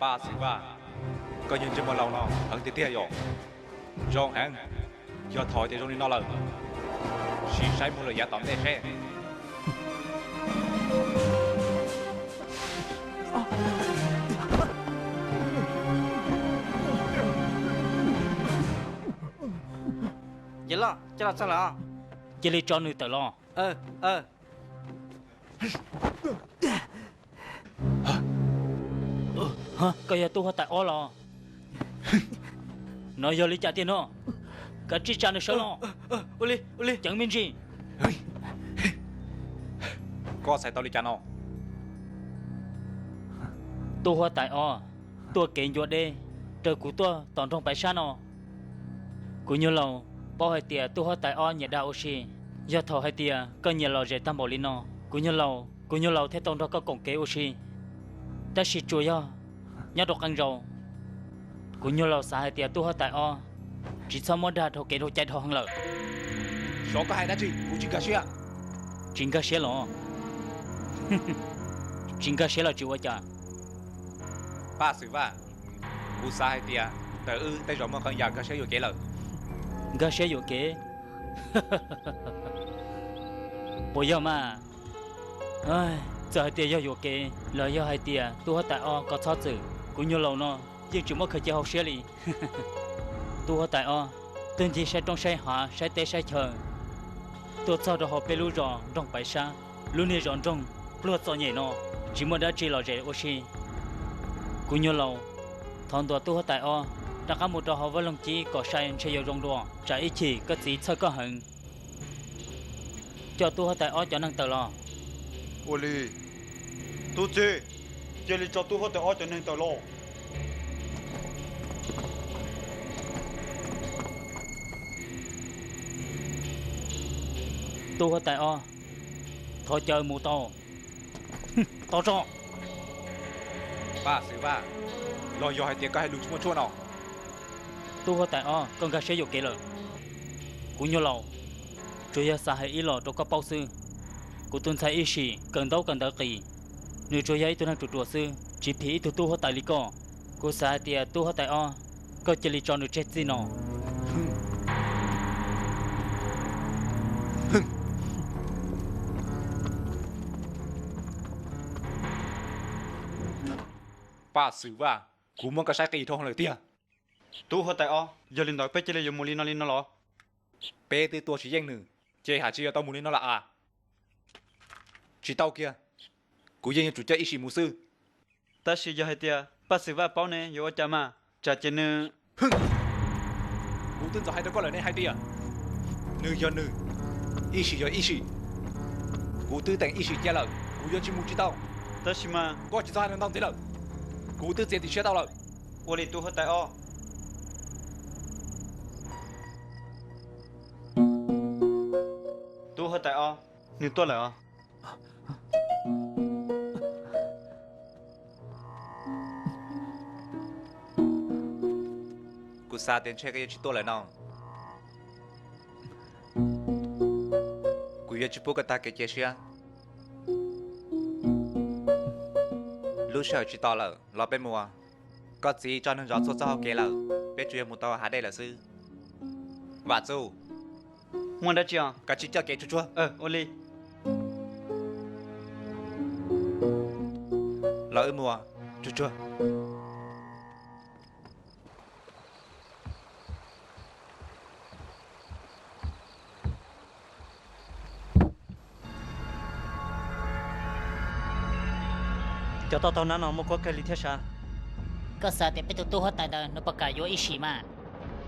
Paj Xwm Vaj, koj yawg ntsej muag laus no heev tiag tiag yom. Zoo heev, yog thaum tias zoo li no lawm, sim saib mus lawm yav tom ntej seb. Yawg loj, coj los txog lawm. Cia li tso nws tawm los. Koj yog tub huab tais ob los? No yog li cas tiag no? Kav tsij tsa nws sawv los. Ceev me ntsis. Koj xaiv tau li cas no? Tub huab tais ob tuaj kev ncua deb, raws kuv tuaj tom nroog Paiv Sab no. Kuv nyuag laus paub hais tias tub huab tais ob nyiam dag ua si, yog thaum hais tias koj nyiam lom zem tag npaum li no, kuv nyuag laus, kuv nyuag laus thiaj tau nrog koj koom kev ua si. Tab sis tsuas yog nyob rau qee zaus, kuv nyuag laus xav hais tias tub huab tais ob tsis txhob muab dag dhau kev dhau cai dhau heev lawm. Xyov koj hais dab tsi, kuv tsis nkag siab. Tsis nkag siab los? Tsis nkag siab los tsis ua cas. Paj Xwm Vaj, kuv xav hais tias ntawm wb tej zaum muaj qee yam nkag siab yuam kev lawm. Nkag siab yuam kev? Puas yog mas? Txawm hais tias yog yuam kev los yog hais tias tub huab tais ob koj txhob txwm, kuv nyuag laus no yeej tsis muab khaws cia hauv siab li. Tub huab tais ob tuaj ncig saib roob saib hav saib teb saib chaw, tuaj txog rau hauv peb lub zos nroog Paiv Sab, lub niag zos nroog pluag txom nyem no, tsis muaj dab tsi lom zem ua si. Kuv nyuag laus thov ntuas tub huab tais ob rov qab mus rau hauv vaj loog cib kom sai ntshe yuav zoo dua, tsam ib chim koj txiv txhawj koj heev. Coj tub huab tais ob cov neeg tawm los. Ua li, tub txib, cia li tso tub huab tais ob cov neeg tawm los. Tub huab tais ob, thov caw mus tau. Tau tso. Paj Xwm Vaj, los yog hais tias koj hais lus tsis muaj tshuaj no? Tub huab tais ob, koj nkag siab yuam kev lawm. Kuv nyuag laus, tsuas yog xav hais ib los rau koj paub xwb. Kuv tus ntxhais Ib Sim kawm ntaub kawm ntawv qis, nws tsuas yog ib tug neeg ruam ruam xwb, tsis phim ib tug tub huab tais li koj. Kuv xav hais tias tub huab tais ob, koj cia li tso nws tseg txij no. Paj Xwm Vaj, kuv muab koj saib qis dhau lawm tiag. Tub huab tais ob, yog li ntawd peb cia li yuav mus li no li no los? Peb twb tua tsis yeej nws, ces hais tsis yuav tau mus li no lawm as? Tsis tau kiag, kuv yeej yuav tsum coj Ib Sim mus xwb. Tab sis yog hais tias Paj Xwm Vaj paub ne yuav ua cas mas? Tsam ces nws... Kuv twb txawm hais rau koj lawm ne hais tias nws yog nws, Ib Sim yog Ib Sim. Kuv twb teem Ib Sim cia lawm, kuv yuav tsis mus tsis tau. Tab sis mas koj tsis txhob hais ntau ntxiv lawm, kuv twb txiav txim siab tau lawm. Ua li tub huab tais ob. Tub huab tais ob, nws tuaj lawm os. Kuv xav tias ntshe koj yuav tsis tuaj lawm no. Kuv yuav tsis pub koj tag kev cia siab. Lub sij hawm tsis tos lawm, los peb mus. Koj txiv tso neeg zov txhua txoj hau kev lawm, peb tsuas yog mus tau hav dej lawm xwb. Vam Txuj, muaj dab tsi os? Kav tsij coj kev tsuag tsuag. Ua li. Los wb mus tsuag tsuag. Cov toj taug nab no muaj kuab kawg li thiab sav. Koj xav tias peb tus tub huab tais ntawd nws puas kam yuav Ib Sim mas?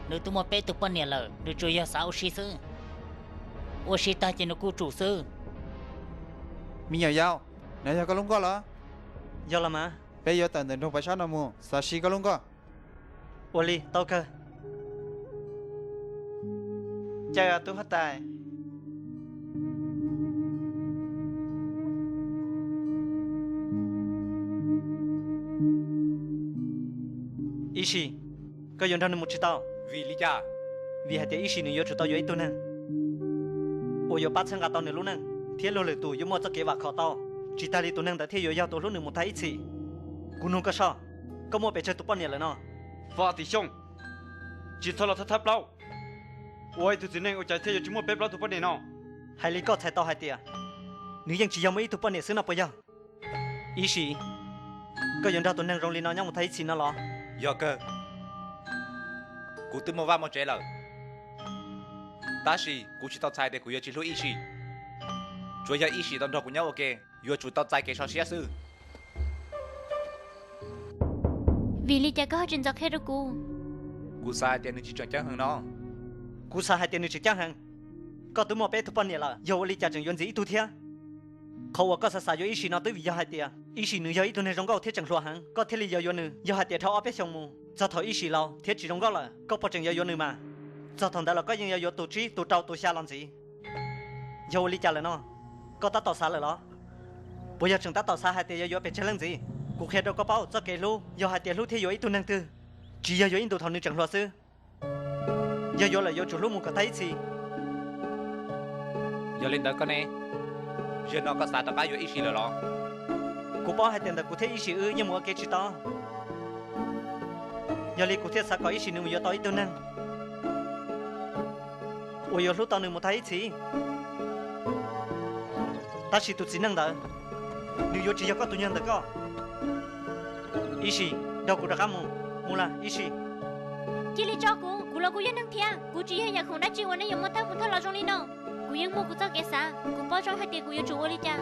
Nws twb muaj peb tug poj niam lawm, nws tsuas yog xav ua si xwb. Ua si tag ces nws kuj tsum xwb. Me nyuam yaus, no yog koj lub nkoj los? Yog los mas. Peb yuav tawm ntawm nroog Paiv Sab no mus, xav siv koj lub nkoj. Ua li tau kawg. Caw tub huab tais. Ib Sim, koj yuav nrog nws mus tsis tau. Vim li cas? Vim hais tias Ib Sim nws yuav tsum tau yuav ib tug neeg uas yuav pab txhawb nqa tau nws lub neej, thiab luag lwm tus yuav muaj txoj kev vam khom tau, tsis tas li tus neeg ntawd thiaj yuav yog tus hlub nws mus tag ib txhis. Kuv nug koj soj, koj muaj pes tsawg tus poj niam lawm no? Faj Tim Xyooj, tsis txhob los thawb thawb plaub. Ua ib tug txiv neej ua cas thiaj yuav tsis muaj peb plaub tug poj niam no? Hais li koj txhais tau hais tias nws yeej tsis yog muaj ib tug poj niam xwb no puas yog? Ib Sim, koj yuav nrog tus neeg zoo li no nyob mus tag ib txhis no los? Yog kawg, kuv twb muaj vaj muaj tsev lawm, tab sis kuv tsis tau txhais tias kuv yuav tsis hlub Ib Sim. Tsuas yog Ib Sim tau nrog kuv nyob ua ke, yuav tsum tau txais kev sov siab xwb. Vim li cas koj ho tsis ntxov qhia rau kuv? Kuv xav hais tias nws tsis tseem ceeb heev no. Kuv xav hais tias nws tseem ceeb heev. Koj twb muaj peb tug poj niam lawm, yog ua li cas tseem yuav ntxiv ib tug thiab? Qhov uas koj xav xav yuav Ib Sim no twb vim yog hais tias Ib Sim nws yog ib tug neeg zoo nkauj thiab tseem hluas heev, koj thiaj li yuav yuav nws. Yog hais tias dhau ob peb xyoos mus, txog thaum Ib Sim laus thiab tsis zoo nkauj lawm, koj puas tseem yuav yuav nws mas? Txog thaum ntawd los koj yeej yuav yuav tus tsib, tus rau, tus xya los ntxiv. Yog ua li cas lawm no? Koj tab tom xav lawm los? Puas yog tseem tab tom xav hais tias yuav yuav pes tsawg leej ntxiv? Kuv qhia rau koj paub, txoj kev hlub yog hais tias hlub thiab yuav ib tug neeg twg, tsis yog yuav ib ntus thaum nws tseem hluas xwb. Yog yuav lawm yuav tsum hlub mus kom tag ib txhis. Yog li ntawd koj ne? Zaum no koj xav rov qab yuav Ib Sim lawm los? Kuv paub hais tias ntawm kuv thiab Ib Sim wb yeej mus ua ke tsis tau. Yog li kuv thiaj xav kom Ib Sim nws mus yuav tau ib tug neeg uas yuav hlub tau nws mus tag ib txhis. Tab sis tus txiv neej ntawd, nws yuav tsis yog koj tus nyuag ntawm koj. Ib Sim, nrog kuv rov qab mus. Mus lawm Ib Sim. Cia li tso kuv, kuv los kuj yog neeg thiab. Kuv tsis yog yam khoom dab tsi uas nej yuav muab thawb mus thawb los zoo li no. Kuv yeej muaj kuv txoj kev xav, kuv paub zoo hais tias kuv yuav tsum ua li cas.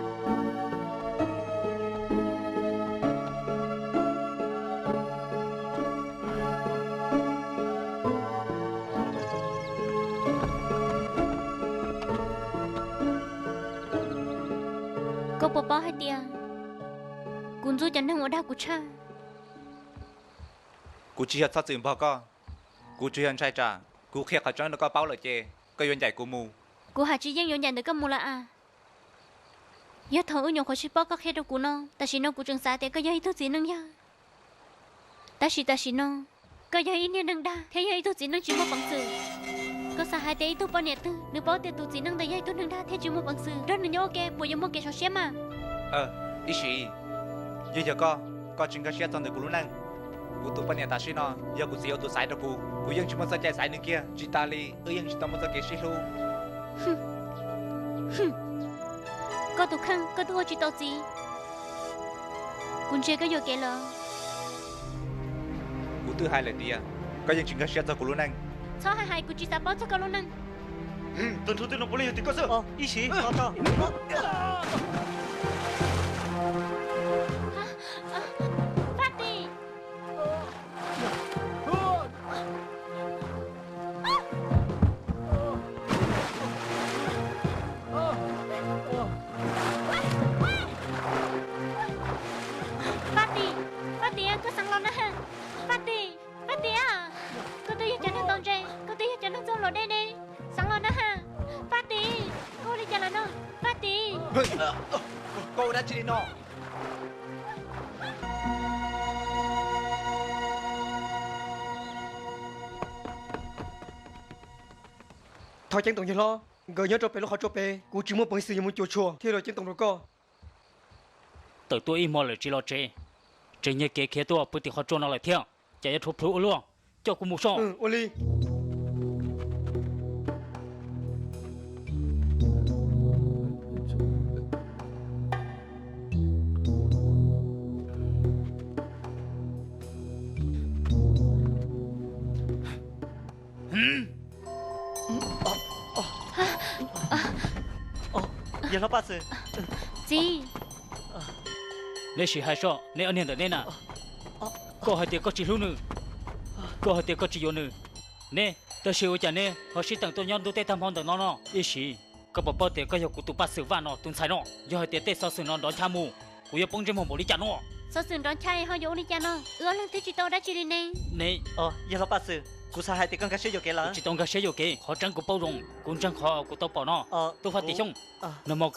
Koj puas paub hais tias kuv ntxub cov neeg uas dag kuv tshaj? Kuv tsis yog txhob txwm npog koj, kuv tsuas yog ntshai tsam kuv qhia qhov tseeb rau koj paub lawm ces koj yuav ncaim kuv mus. Kuv haj tsis yeej yuav ncaim ntawm koj mus lawm as. Yog thaum wb nyuam qhuav sib paub koj qhia rau kuv no, tam sim no kuv tseem xav tias koj yog ib tug txiv neej yawg. Tab sis tam sim no koj yog ib niag neeg dag thiab yog ib tug txiv neej tsis muaj peev xwm. Koj xav hais tias ib tug poj niam twg nws paub tias tus txiv neej ntawd yog ib tug neeg dag thiab tsis muaj peev xwm, nrog nws nyob ua ke puas yuav muaj kev sov siab mas? Ib Sim, yeej yog koj, koj tsis nkag siab txog ntawm kuv lub neej. Kuv tus poj niam tam sim no yog kuv txiv ua tus xaiv rau kuv, kuv yeej tsis muaj txoj cai xaiv nws kiag, tsis tas li wb yeej tsis tau muaj txoj kev sib hlub. Koj tus kheej, koj twb ua tsis tau txiv. Kuv ntsia koj yuam kev lawm. Kuv twb hais lawm tias koj yeej tsis nkag siab txog kuv lub neej. Txhob hais hais, kuv tsis xav paub txog koj lub neej. Tag nrho tej no puav leej yog tim koj xwb. Ib Sim, pov tso. Faj Tim. Faj Tim, Faj Tim, koj xeev los na. Faj Tim, Faj Tim, koj twb yog cov neeg tau ntse, koj twb yog cov neeg txoj hluas deb ne. Xeev los na. Faj Tim, koj ua li cas lawm no? Faj Tim. Koj ua dab tsi li no? Thov ceeb toom yawg hlob, nkawd nyob rau pem lub qhov tsua pem, kuv tsis muaj peev xwm yuav mus cuam tshuam thiaj los ceeb toom rau koj. Tawm tuaj ib hmo lawm tsis los tsev, tseem nyiag kev khiav tuaj pw tim qhov tsua no lawm thiab, cas yuav rhuav plhuav ua luaj. Coj kuv mus soj. Ua li. Yawg hlob Paj Xwm. Txiv. Neb sim hais soj, neb ob niag ntawm neb na. Koj hais tias koj tsis hlub nws, koj hais tias koj tsis yuav nws. Neb, tab sis ua cas neb ho sib teem tuaj nyob ntuj teb tag hmo ntawm no no? Ib Sim, koj puas paub tias koj yog kuv tus Paj Xwm Vaj no tus ntxhais no? Yog hais tias tej xov xwm no nrov ncha mus, kuv yuav poob ntsej muag npaum li cas no? Xov xwm nrov ncha ho yuav ua li cas no? Wb ob leeg twb tsis tau dab tsi li ne. Neb, yawg hlob Paj Xwm, kuv xav hais tias koj nkag siab yuam kev lawm. Kuv tsis tau nkag siab yuam kev, qhov tseeb kuv paub zoo, kuv ntseeg qhov kuv tau pom no. Tub Faj Tim Xyooj, nag hmo